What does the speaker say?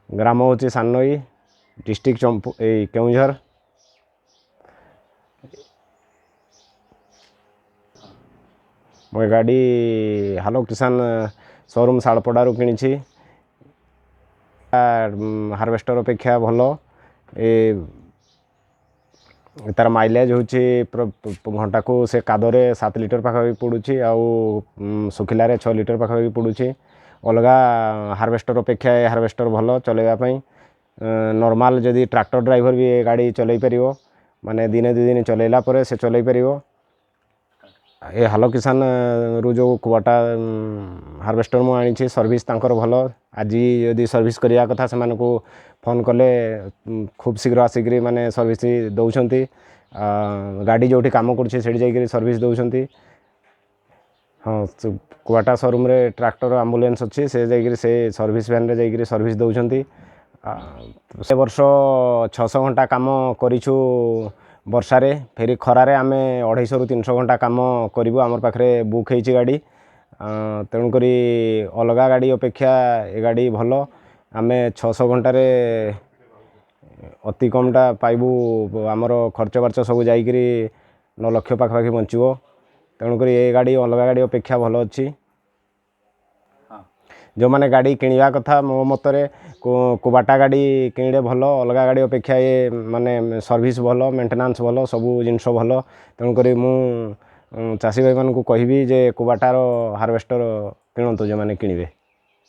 ଗ୍ରାମ ହେଉଛି ସାନନଈ, ଡିଷ୍ଟ୍ରିକ୍ଟ ଚମ୍ପୁ ଏଇ କେଉଁଝର। ମୁଁ ଏ ଗାଡ଼ି ହାଲୋ କିଷାନ ସୋରୁମ୍ ଶାଳପଡ଼ାରୁ କିଣିଛି। ହାରଭେଷ୍ଟର ଅପେକ୍ଷା ଭଲ। ଏ ତାର ମାଇଲେଜ୍ ହେଉଛି ଘଣ୍ଟାକୁ ସେ କାଦରେ 7 ଲିଟର ପାଖାପାଖି ପଡ଼ୁଛି, ଆଉ ଶୁଖିଲାରେ 6 ଲିଟର ପାଖାପାଖି ପଡ଼ୁଛି। ଅଲଗା ହାରଭେଷ୍ଟର ଅପେକ୍ଷା ଏ ହାରଭେଷ୍ଟର ଭଲ ଚଲାଇବା ପାଇଁ। ନର୍ମାଲ୍ ଯଦି ଟ୍ରାକ୍ଟର ଡ୍ରାଇଭର ବି ଏ ଗାଡ଼ି ଚଲାଇ ପାରିବ, ମାନେ ଦିନେ 2 ଦିନ ଚଲାଇଲା ପରେ ସେ ଚଲାଇ ପାରିବ। ଏ ହାଲୋ କିଷାନରୁ ଯେଉଁ କୁବାଟା ହାରଭେଷ୍ଟର ମୁଁ ଆଣିଛି, ସର୍ଭିସ୍ ତାଙ୍କର ଭଲ। ଆଜି ଯଦି ସର୍ଭିସ୍ କରିବା କଥା, ସେମାନଙ୍କୁ ଫୋନ୍ କଲେ ଖୁବ୍ ଶୀଘ୍ର ଆସିକରି ମାନେ ସର୍ଭିସ୍ ଦେଉଛନ୍ତି। ଗାଡ଼ି ଯେଉଁଠି କାମ କରୁଛି, ସେଇଠି ଯାଇକରି ସର୍ଭିସ୍ ଦେଉଛନ୍ତି। ହଁ, କୁବାଟା ସୋରୁମ୍ରେ ଟ୍ରାକ୍ଟର ଆମ୍ବୁଲାନ୍ସ ଅଛି, ସେ ଯାଇକରି ସେ ସର୍ଭିସ୍ ଭ୍ୟାନ୍ରେ ଯାଇକରି ସର୍ଭିସ୍ ଦେଉଛନ୍ତି। ସେ ବର୍ଷ 600 ଘଣ୍ଟା କାମ କରିଛୁ ବର୍ଷାରେ। ଫେରି ଖରାରେ ଆମେ 250ରୁ 300 ଘଣ୍ଟା କାମ କରିବୁ। ଆମର ପାଖରେ ବୁକ୍ ହେଇଛି ଗାଡ଼ି। ତେଣୁକରି ଅଲଗା ଗାଡ଼ି ଅପେକ୍ଷା ଏ ଗାଡ଼ି ଭଲ। ଆମେ 600 ଘଣ୍ଟାରେ ଅତି କମ୍ଟା ପାଇବୁ, ଆମର ଖର୍ଚ୍ଚ ବାର୍ଚ୍ଚ ସବୁ ଯାଇକରି 9 ଲକ୍ଷ ପାଖାପାଖି ବଞ୍ଚିବ। ତେଣୁକରି ଏ ଗାଡ଼ି ଅଲଗା ଗାଡ଼ି ଅପେକ୍ଷା ଭଲ ଅଛି। ଯେଉଁମାନେ ଗାଡ଼ି କିଣିବା କଥା, ମୋ ମତରେ କୁବାଟା ଗାଡ଼ି କିଣିଲେ ଭଲ। ଅଲଗା ଗାଡ଼ି ଅପେକ୍ଷା ଏ ମାନେ ସର୍ଭିସ୍ ଭଲ, ମେଣ୍ଟେନାନ୍ସ ଭଲ, ସବୁ ଜିନିଷ ଭଲ। ତେଣୁକରି ମୁଁ ଚାଷୀ ଭାଇମାନଙ୍କୁ କହିବି ଯେ କୁବାଟାର ହାରଭେଷ୍ଟର କିଣନ୍ତୁ ଯେଉଁମାନେ କିଣିବେ।